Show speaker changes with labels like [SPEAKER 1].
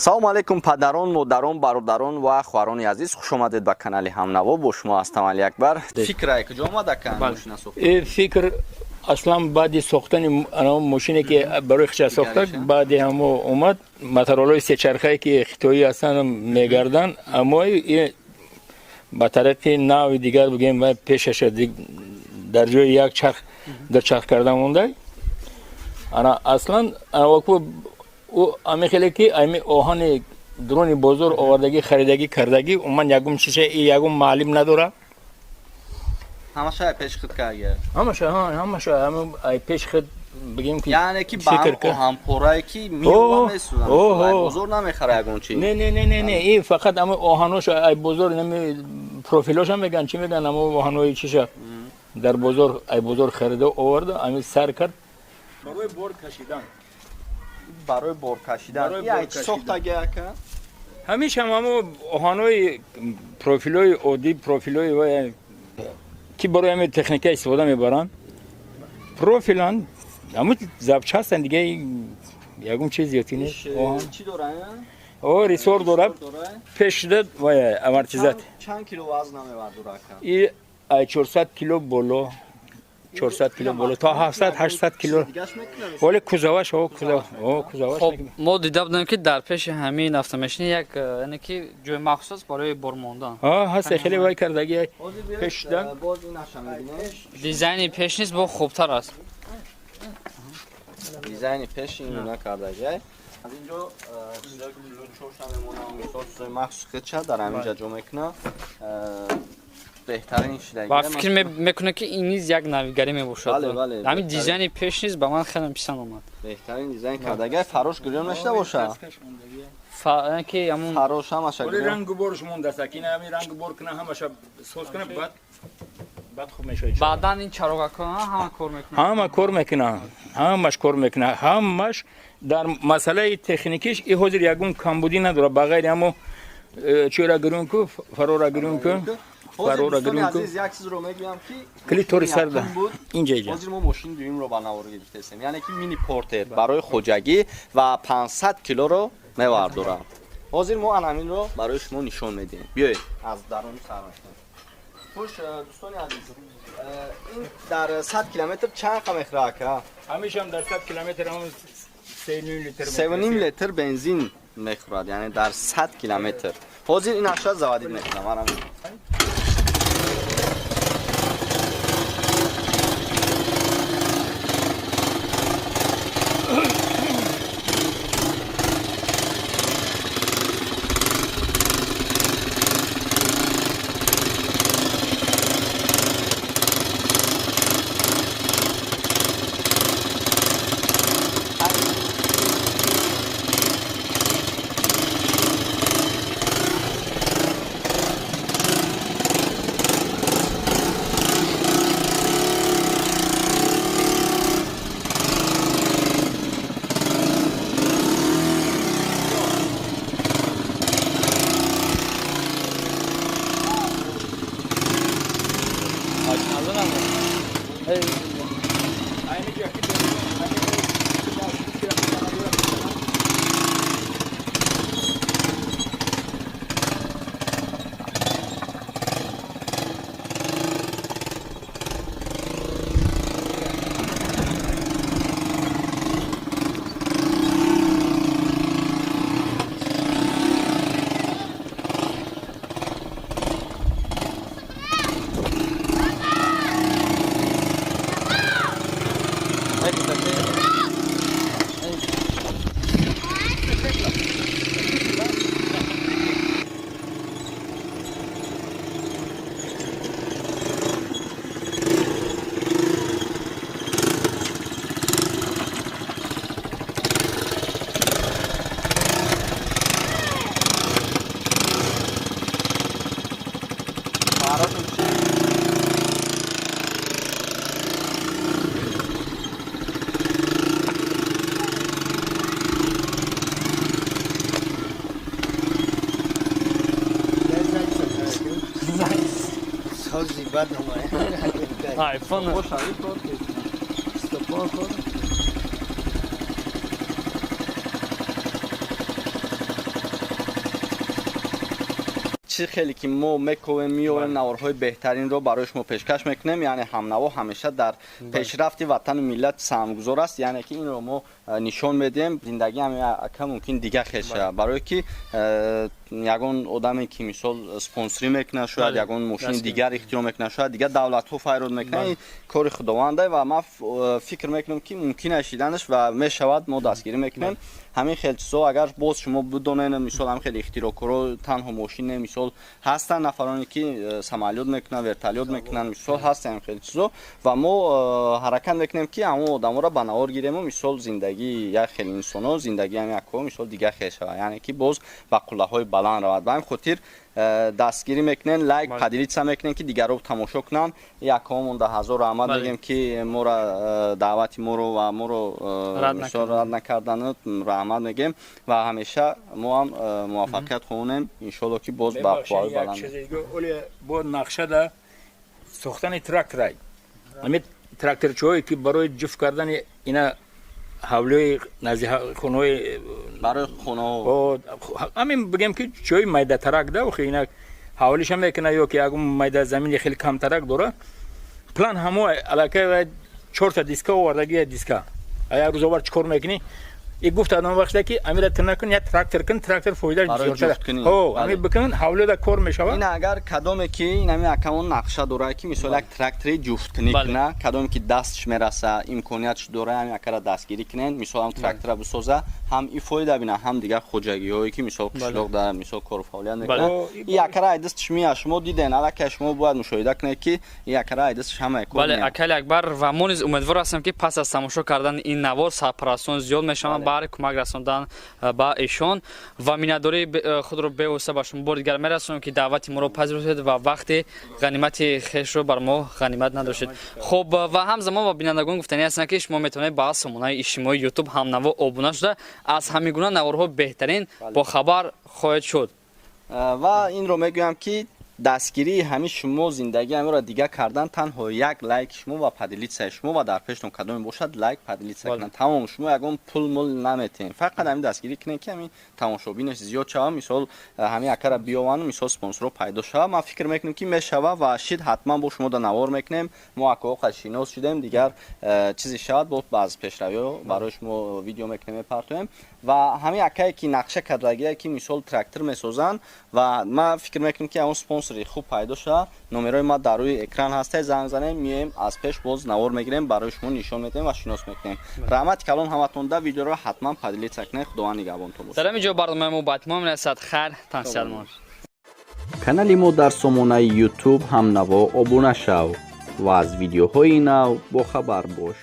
[SPEAKER 1] Салому алейкум, падарон, модарон, бародарон ва хоҳарони азиз, хуш омадед ба канали Ҳамнаво. Бо шумо ҳастам Али Акбар. Фикр ай куҷо омада кан мошина сохта?
[SPEAKER 2] Фикр аслан баъди сохтани мошине ки барои хича сохта, баъди ҳамо омад моторолои сечархае ки хитоӣ ҳастанд мегарданд, аммо ба тариқи нави дигар бигем, ва пешаша дар ҷои як чарх дар чарх карда монда. Ана аслан ӯ ами хеле ки ами оҳани дуруни бозор овардагӣ, харидагӣ кардагӣ, умуман ягон чизе, ягон маълим надорад.
[SPEAKER 1] Ҳамаша пеш худ карда.
[SPEAKER 2] Ҳамаша, ҳамаша ай пеш худ бигем ки
[SPEAKER 1] яъне ки ба оҳанпорае ки меова месӯзанд, бозор намехара ягон чи.
[SPEAKER 2] Не, не, не, не, не, и фақат ами оҳаноша ай бозор, нами профилоша меган, чӣ меган, амо оҳанои чиша дар бозор, ай бозор харида оварда, ами сар кард барои бор кашидан.
[SPEAKER 1] Барои бор кашидан. Ай чӣ сохтаги, ака?
[SPEAKER 2] Ҳамешам ҳамо оҳанои профилои оддӣ, профилои ки барои ҳамин техника истифода мебаранд, профиланд, ҳамо запчастанд, дига ягон чиз зиёдтӣ нест.
[SPEAKER 1] Чӣ дора?
[SPEAKER 2] О, ресор дорад, пешда вай амортизат.
[SPEAKER 1] Чанд кило вазн намебардора, ака?
[SPEAKER 2] И ай 400 кило боло, 400 кило боло то 700 800 кило. Вале кузоваш, о, кузов, о, кузоваш.
[SPEAKER 3] Хоб, мо дида будем ки дар пеши ҳамин автомашина як, яъне ки ҷои махсус аст барои бор мондан.
[SPEAKER 2] А, ҳаст, хеле вай кардаги пешда.
[SPEAKER 1] Боз инаша мебинем.
[SPEAKER 3] Дизайни пеш низ бо хубтар аст.
[SPEAKER 1] Дизайни пеш ин кардаги. Аз инҷо чизое ки чорша мемонам, мисол чизои махсус худша дар ҳамин ҷа ҷо мекунам. Беҳтарин шидаги.
[SPEAKER 3] Ва фикр мекунам ки ин низ як навигарӣ мебошад. Ҳамин дизайни пеш низ ба ман хеле писанд омад.
[SPEAKER 1] Беҳтарин дизайн кардаги. Фарош гирён нашуда боша?
[SPEAKER 3] Ки ҳамун
[SPEAKER 1] фарош ҳамаша
[SPEAKER 2] гирён. Рангу борш мондааст, ки ҳамин рангу бор кунам, ҳамаша соз кунам, баъд хуб мешавад.
[SPEAKER 3] Баъдан ин чароғакҳо ҳама кор мекунанд.
[SPEAKER 2] Ҳама кор мекунанд, ҳамаш кор мекунад, ҳамаш дар масъалаи техникиш и ҳозир ягон камбудӣ надорад, ба ғайри ҳамо чӯра гирён ку, фарора гирён ку.
[SPEAKER 1] Фарора гирён ку. Азиз, як чизро мегӯям ки
[SPEAKER 2] клитори сарда инҷа иҷа.
[SPEAKER 1] Ҳозир мо мошини дуюмро ба навор гирифтаистем, яъне ки мини портер барои хоҷагӣ ва 500 килоро мевардорад. Ҳозир мо анаминро барои шумо нишон медиҳем. Биёед, аз даруни сар мекунем. Хуш, дӯстони азиз, ин дар 100 километр чанд қа мехӯра, ака?
[SPEAKER 2] Ҳамешам дар 100 километр ҳамон 3.5 литр.
[SPEAKER 1] 3.5 литр бензин мехӯрад, яъне дар 100 километр. Ҳозир ин аша заводид мекунам арам.
[SPEAKER 3] Айфон.
[SPEAKER 1] Чӣ хеле ки мо мековем, меорем, наворҳои беҳтаринро барои шумо пешкаш мекунем. Яъне ҳамнаво ҳамеша дар пешрафти ватану миллат саҳмгузор аст. Яъне ки инро мо нишон медиҳем. Зиндагӣ ҳам ака мумкин дига хел шавад, барое ки ягон одаме ки мисол спонсорӣ мекунад, шояд ягон мошини дигар ихтироъ мекунад, шояд дигар давлатҳо файрод мекунад. Ин кори худованда ва ман фикр мекунам, ки мумкин аст шиданаш ва мешавад. Мо дастгирӣ мекунем ҳамин хел чизҳо. Агар боз шумо бидонед, мисол, ҳамин хел ихтироъкоро, танҳо мошин не, мисол, ҳастанд нафароне ки самолёт мекунанд, вертолёт мекунанд, мисол, ҳастанд ҳамин хел чизҳо. Ва мо ҳаракат мекунем, ки ҳамон одаморо ба навор гирему, мисол, зиндагии як хел инсоно, зиндагии ҳамин якҳо, мисол, дигар хел шавад, яъне ки боз ба қуллаҳои баланд равад. Ба ҳамин хотир дастгирӣ мекунем, лайк, поделиться мекунем, ки дигарро тамошо кунанд. Якҳомон да ҳазор раҳмат мегӯем, ки моро даъвати моро ва моро мисол рад накардану раҳмат мегӯем ва ҳамеша мо ҳам муваффақият хоҳонем, иншолло, ки боз ба қувваҳои баланд.
[SPEAKER 2] Бо нақшада сохтани тракторай, ҳамин тракторчаҳое ки барои ҷуфт кардани ина ҳавлиҳои назди хонаҳои
[SPEAKER 1] барои хонаҳо.
[SPEAKER 2] Ҳамин бигем, ки ҷои майдатарак да, охи ина ҳавлиша мекуна ё ки ягон майда замини хеле камтарак дора. План ҳамо аллакай чорта диска овардаги, диска як рӯз овар, чӣ кор мекунӣ? И гуфт одам вақте ки амира ту накун, як трактор кун, трактор фоидааш бисёртар. Ҳо, ами бикун, ҳавлида кор мешавад.
[SPEAKER 1] Ин агар кадоме ки ин ами акамон нақша дорад, ки мисол як трактори ҷуфткунӣ куна, кадоме ки дастш мераса, имкониятш дора, ами акара дастгирӣ кунен, мисол, ҳам трактора бисоза, ҳам и фоида бина, ҳам дигар хоҷагиҳое ки, мисол, қишлоқ дар, мисол, кору фаъолият мекунад. И акара ай дастш мея. Шумо диден, аллакай шумо бояд мушоҳида кунед, ки и акара ай дастш ҳамаи кор.
[SPEAKER 3] Бале, акали Акбар, ва мо низ умедвор ҳастем, ки пас аз тамошо кардани ин навор сарпарастон зиёд мешаванд баҳри кӯмак расондан ба эшон. Ва миннатдории худро бевосита ба шумо бори дигар мерасонем, ки даъвати моро пазируфтед ва вақти ғанимати хешро бар мо ғанимат надоштед. Хуб, ва ҳамзамон ба бинандагон гуфтанӣ ҳастам, ки шумо метавонед ба сомонаи иҷтимоии Ютуб ҳамнаво обуна шуда, аз ҳамин гуна наворҳо беҳтарин бохабар хоҳед шуд.
[SPEAKER 1] Ва инро мегӯям, ки дастгирии ҳамин шумо, зиндагии ҳаминро дигар кардан танҳо як лайк шумо ва поделиться шумо, ва дар пештон кадоме бошад, лайк, поделиться кунанд, тамом. Шумо ягон пул мул наметиҳем, фақат ҳамин дастгирӣ кунем, ки ҳамин тамошобинаш зиёд шава, мисол, ҳамин акара биёвану, мисол, спонсорро пайдо шава. Ман фикр мекунем, ки мешава ва шид, ҳатман бо шумо да навор мекунем. Мо акоқа шинос шудем, дигар чизе шавад, бо баъз пешравиҳо барои шумо видео мекунем, мепартоем. Ва ҳамин акае ки нақша кардагие, ки, мисол, трактор месозанд, ва ман фикр мекунем, ки ҳамон спонсори хуб пайдо шава, номерои ма дар рӯи экран ҳастай, занг занем, меоем, аз пеш боз навор мегирем, барои шумо нишон медиҳем ва шинос мекунем. Раҳмати калон ҳаматонда. Видеоро ҳатман поделиться кунед. Худованд нигаҳбонтон бошад.
[SPEAKER 3] Дар ҳамин ҷо барномаи мо ба итмом мерасад. Хайр, тансиҳатмон.
[SPEAKER 1] Канали мо дар сомонаи Ютуб «Ҳамнаво» обуна шав ва аз видеоҳои нав бохабар бош.